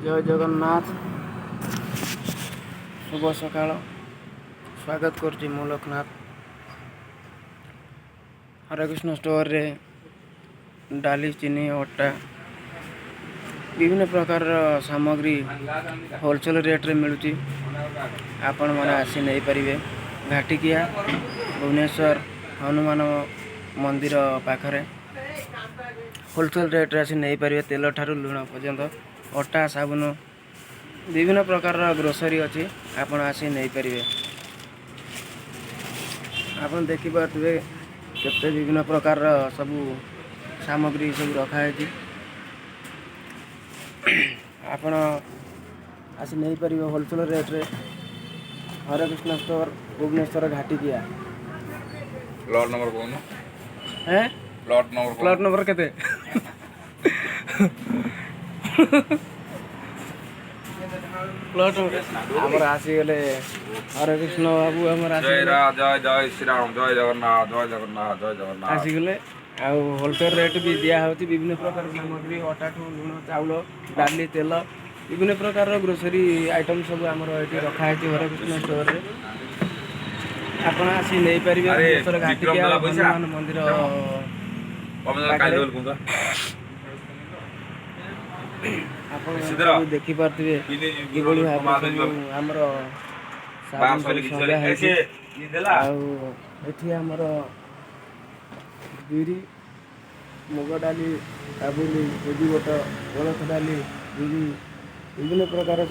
ଜୟ ଜଗନ୍ନାଥ, ଶୁଭ ସକାଳ। ସ୍ୱାଗତ କରୁଛି ମୁଁ ଲୋକନାଥ। ହରେକୃଷ୍ଣ ଷ୍ଟୋରରେ ଡାଲି, ଚିନି, ଅଟା, ବିଭିନ୍ନ ପ୍ରକାରର ସାମଗ୍ରୀ ହୋଲସେଲ୍ ରେଟ୍ରେ ମିଳୁଛି। ଆପଣମାନେ ଆସି ନେଇପାରିବେ। ଘାଟିକିଆ, ଭୁବନେଶ୍ୱର, ହନୁମାନ ମନ୍ଦିର ପାଖରେ ହୋଲସେଲ୍ ରେଟ୍ରେ ଆସି ନେଇପାରିବେ। ତେଲ ଠାରୁ ଲୁଣ ପର୍ଯ୍ୟନ୍ତ, ଅଟା, ସାବୁନ, ବିଭିନ୍ନ ପ୍ରକାରର ଗ୍ରୋସରୀ ଅଛି। ଆପଣ ଆସି ନେଇପାରିବେ। ଆପଣ ଦେଖିପାରୁଥିବେ କେତେ ବିଭିନ୍ନ ପ୍ରକାରର ସବୁ ସାମଗ୍ରୀ ସବୁ ରଖାହେଇଛି। ଆପଣ ଆସି ନେଇପାରିବେ ହୋଲସେଲ୍ ରେଟ୍ରେ। Harekrushna store, Bhubaneswar, Ghatikia. Plot number କହୁନୁ। ହେଁ? Plot number. ପ୍ଲଟ୍ ନମ୍ବର କେତେ? ପ୍ଲଟ୍ ଆମର ଆସିଗଲେ। ହରେକୃଷ୍ଣ ବାବୁ ଆମର ଜୟ ଆସିଗଲେ। ରାମ, ଜୟ ଜୟ ଶ୍ରୀରାମ, ଜୟ ଜଗନ୍ନାଥ, ଜୟ ଜଗନ୍ନାଥ, ଜୟ ଜଗନ୍ନାଥ। ଆସିଗଲେ ଆଉ ହୋଲସେଲ୍ ରେଟ୍ ବି ଦିଆହେଉଛି। ବିଭିନ୍ନ ପ୍ରକାର ସାମଗ୍ରୀ, ଅଟାଠୁ ଲୁଣ, ଚାଉଳ, ଡାଲି, ତେଲ, ବିଭିନ୍ନ ପ୍ରକାରର ଗ୍ରୋସରୀ ଆଇଟମ୍ ସବୁ ଆମର ଏଠି ରଖାହେଇଛି ହରେକୃଷ୍ଣ ଷ୍ଟୋରରେ। ଆପଣ ଆସି ନେଇପାରିବେ। ଆରେ, ଭୁବନେଶ୍ୱର ବିକ୍ରମ ଘାଟିକିଆ ଦେଲା ପଇସା? ହନୁମାନ ମନ୍ଦିର କମେ କାଲି ପାଖରେ। ଦେବୁ କୁହନ୍ତୁ। ଆପଣ ସିଦ୍ଧର। ସବୁ ଦେଖିପାରୁଥିବେ କିଭଳି ଭାବରେ ସବୁ ଆମର ସାବୁନ ସବୁ ସଜା ହେଇଛି। ଆଉ ଏଠି ଆମର ବିରି, ମୁଗ ଡାଲି, କାବୁଲି, ଭୋଜି ବୁଟ, କୋଳଥ ଡାଲି, ବିରି, ବିଭିନ୍ନ ପ୍ରକାର